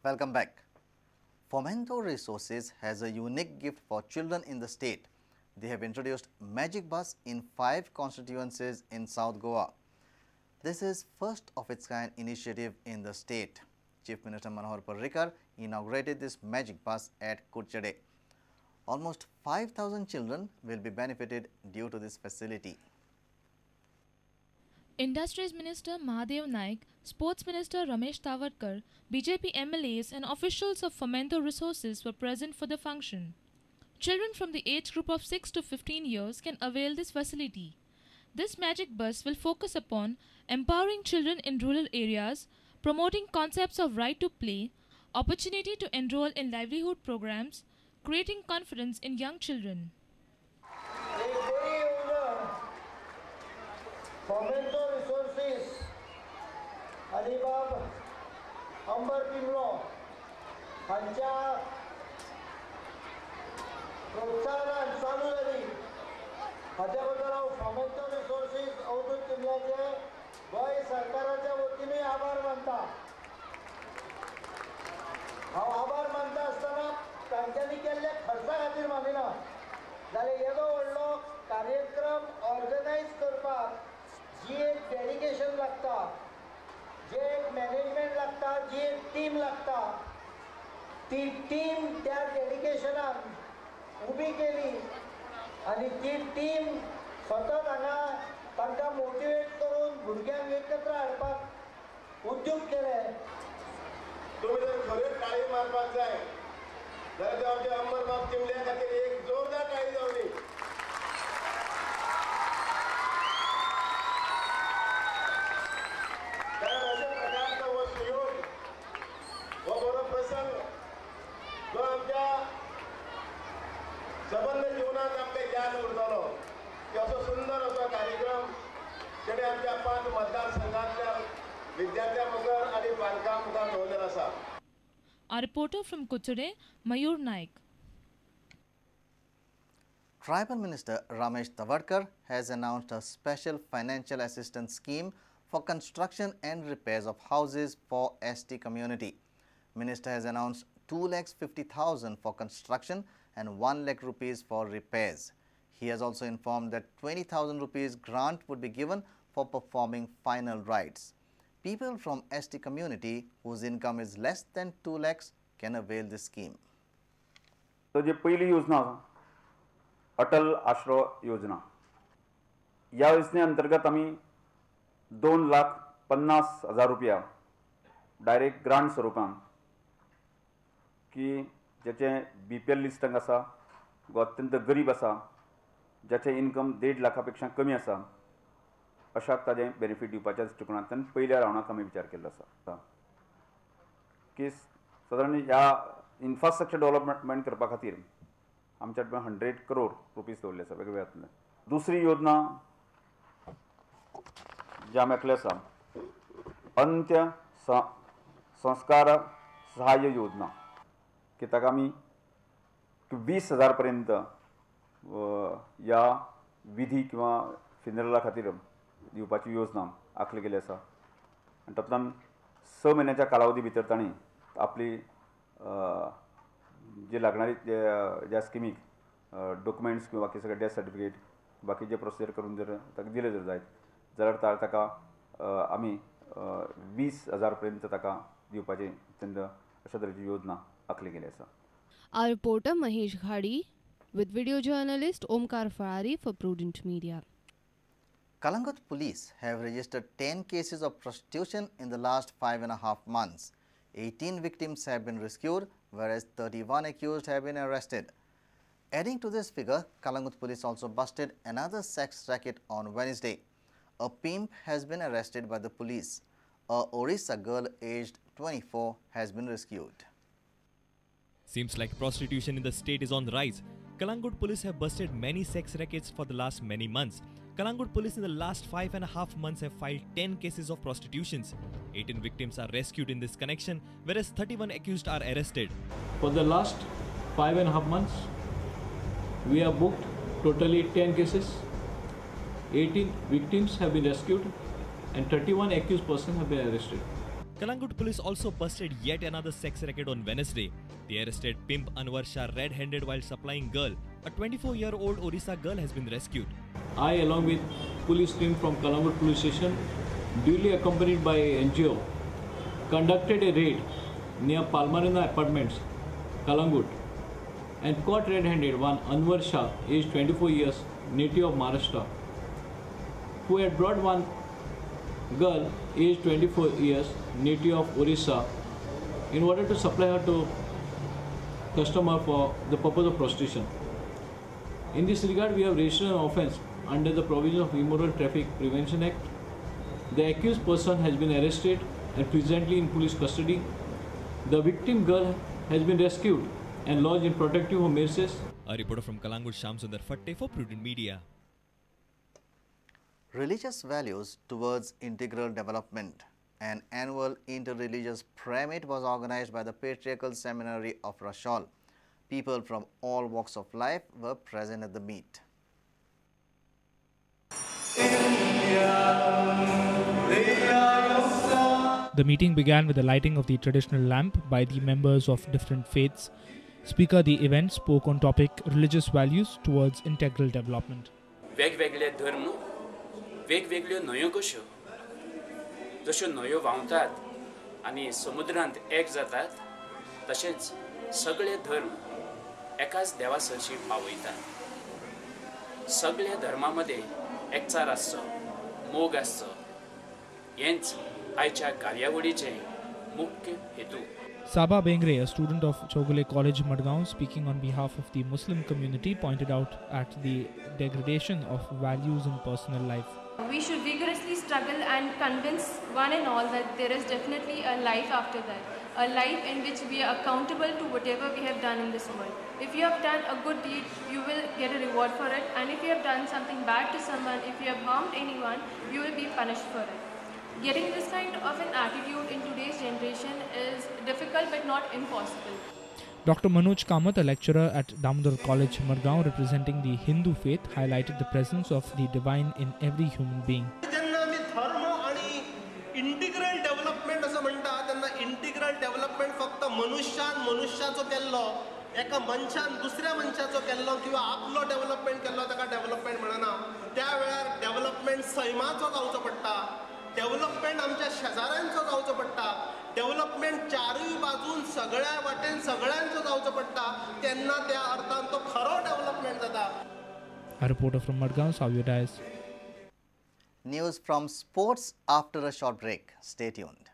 Welcome back. Fomento Resources has a unique gift for children in the state. They have introduced Magic Bus in 5 constituencies in South Goa. This is first of its kind initiative in the state. Chief Minister Manohar Parrikar inaugurated this Magic Bus at Curchorem. Almost 5,000 children will be benefited due to this facility. Industries Minister Mahadev Naik, Sports Minister Ramesh Tawadkar, BJP MLAs and officials of Fomento Resources were present for the function. Children from the age group of 6 to 15 years can avail this facility. This Magic Bus will focus upon empowering children in rural areas, promoting concepts of right to play, opportunity to enroll in livelihood programs, creating confidence in young children. Fomento Resources आनी बाब अंबर पिंगलो हांच्या प्रोत्साहनान चालू जाली. हाच्या बद्दल हांव फोमेंटो resources Avadhoot पिंगल्याचे Goa सरकाराच्या वतीनूय आभार मानता. हांव आभार मानता आसतना तांच्यांनी केल्ल्या खर्चा खातीर मानिना, जाल्यार येदो व्हडलो कार्यक्रम ऑर्गनायज करपाक जी एक डेडिकेशन लागता, जे एक मॅनेजमेंट लागता, जी एक टीम लागता, ती टीम त्या डेडिकेशनान उबी केली आनी ती टीम सतत हांगा तांकां मोटिवेट करून भुरग्यांक एकत्र हाडपाक उद्योग केले. तुमी जर खरेंच टाळी मारपाक जाय जाल्यार आमच्या अंबरबाब चिमल्या खातीर एक जोरदार टाळी जावनी. कारण अशा प्रकारचो हो सुयोग, हो बरो प्रसंग जो आमच्या सबंद जिवनात आमकां याद उरतलो की असो सुंदर असो कार्यक्रम तेणे आमच्या 5 मतदारसंघांतल्या विद्यार्थ्यां मुखार आनी पालकां मुखार दवरलेलो आसा. Our reporter from Curchorem, Mayur Naik. Tribal Minister Ramesh Tawadkar has announced a special financial assistance scheme for construction and repairs of houses for ST community. Minister has announced 2,50,000 for construction and 1 lakh rupees for repairs. He has also informed that 20,000 rupees grant would be given for performing final rites. People from ST community whose income is less than 2 lakhs can avail this scheme. तो जी पहली योजना अटल आश्रय योजना, या योजने अंतर्गत आमी 2,50,000 रुपया डायरेक्ट ग्रांट स्वरूपान की ज्याचे BPL लिस्टांक आसा, जो अत्यंत गरीब आसा, ज्याचे इनकम 1.5 लाखा पेक्षा कमी आसा, अशाक ताजें बेनिफीट दिवपाच्या दृश्टिकोणांतल्यान पयल्या रावंडाक आमी विचार केल्लो आसा की सादारण ह्या इन्फ्रास्ट्रक्चर डेव्हलपमेंट करपा खातीर आमच्या 100 करोड रुपीज दवरले आसा वेगवेगळ्या. दुसरी योजना जी आमी आखली आसा अंत्य संस्कार सहाय्य योजना, की ताका आमी 20,000 पर्यंत ह्या विधी किंवा फिनरला खातीर दिवपाची योजना आखली गेली आसा. आनी तातूंतल्यान 6 म्हयन्याच्या कालावधी भितर तांणी आपली जे लागणारी ज्या स्किमीक डॉक्युमेंट्स किंवा बाकी सगळे डेथ सर्टिफिकेट बाकी जे प्रोसिजर करून जर ताका दिले जर जायत जाल्यार ताका आमी 20,000 पर्यंत ताका दिवपाची अत्यंत अशा तरेची योजना आखली गेली आसा. Our reporter Mahesh Ghadi with video journalist Omkar Farari for Prudent Media. Calangute police have registered 10 cases of prostitution in the last 5.5 months. 18 victims have been rescued, whereas 31 accused have been arrested. Adding to this figure, Calangute police also busted another sex racket on Wednesday. A pimp has been arrested by the police. A Orissa girl aged 24 has been rescued. Seems like prostitution in the state is on the rise. Calangute police have busted many sex rackets for the last many months. Calangute police in the last 5.5 months have filed 10 cases of prostitutions. 18 victims are rescued in this connection, whereas 31 accused are arrested. For the last 5.5 months, we have booked totally 10 cases. 18 victims have been rescued and 31 accused persons have been arrested. Calangute police also busted yet another sex racket on Wednesday. They arrested pimp Anwar Shah red-handed while supplying girl. A 24-year-old Orissa girl has been rescued. I, along with police team from Calangute police station, duly accompanied by NGO, conducted a raid near Palmarina Apartments, Calangute, and caught red-handed one Anwar Shah, aged 24 years, native of Maharashtra, who had brought one girl, aged 24 years, native of Orissa, in order to supply her to customer for the purpose of prostitution. In this regard, we have registered an offence under the provision of Immoral Traffic Prevention Act. The accused person has been arrested and presently in police custody. The victim girl has been rescued and lodged in protective home premises. A reporter from Calangute, Sham Sundar Fatte for Prudent Media. Religious values towards integral development. An annual interreligious prayer meet was organized by the Patriarchal Seminary of Rachol. People from all walks of life were present at the meet. The meeting began with the lighting of the traditional lamp by the members of different faiths. Speaker the event spoke on topic religious values towards integral development. वेगवेगळे धर्म, वेगवेगळ्यो न्हंयो कश्यो, जश्यो न्हंयो व्हांवतात आनी समुद्रांत एक जातात, तशेंच सगळे धर्म एकाच देवा सरशी पावयतात. सगळ्या धर्मा मदें एकचार आसचो, मोग आसचो, हेंच आयच्या कार्यावळीचें मुख्य हेतू. Saba Bengre, a student of Chowgule College, Madgaon, speaking on behalf of the Muslim community, pointed out at the degradation of values in personal life. We should vigorously struggle and convince one and all that there is definitely a life after that, a life in which we are accountable to whatever we have done in this world. If you have done a good deed, you will get a reward for it, and if you have done something bad to someone, if you have harmed anyone, you will be punished for it. Getting this kind of an attitude in today's generation is difficult but not impossible. Dr. Manoj Kamath, a lecturer at Damodar College, Madgaon, representing the Hindu faith, highlighted the presence of the divine in every human being. जेन्ना आमी धर्म आनी integral development असो म्हणटा तेन्ना integral development फक्त मनुष्यान मनुष्याचो केल्लो, एका मनशान दुसऱ्या मनशाचो केल्लो किंवा आपलो डेव्हलपमेंट केल्लो ताका डेव्हलपमेंट म्हणना. त्या वेळार डेव्हलपमेंट सैमाचो जावचो पडटा, डेव्हलपमेंट आमच्या शेजाऱ्यांचो जावचो पडटा, डेव्हलपमेंट चारूय बाजून सगळ्या वाटेन सगळ्यांचो जावचो पडटा, तेन्ना त्या अर्थान तो खरो डेव्हलपमेंट जाता. A reporter from Madgaon, Savio Dias. News from sports after a short break. Stay tuned.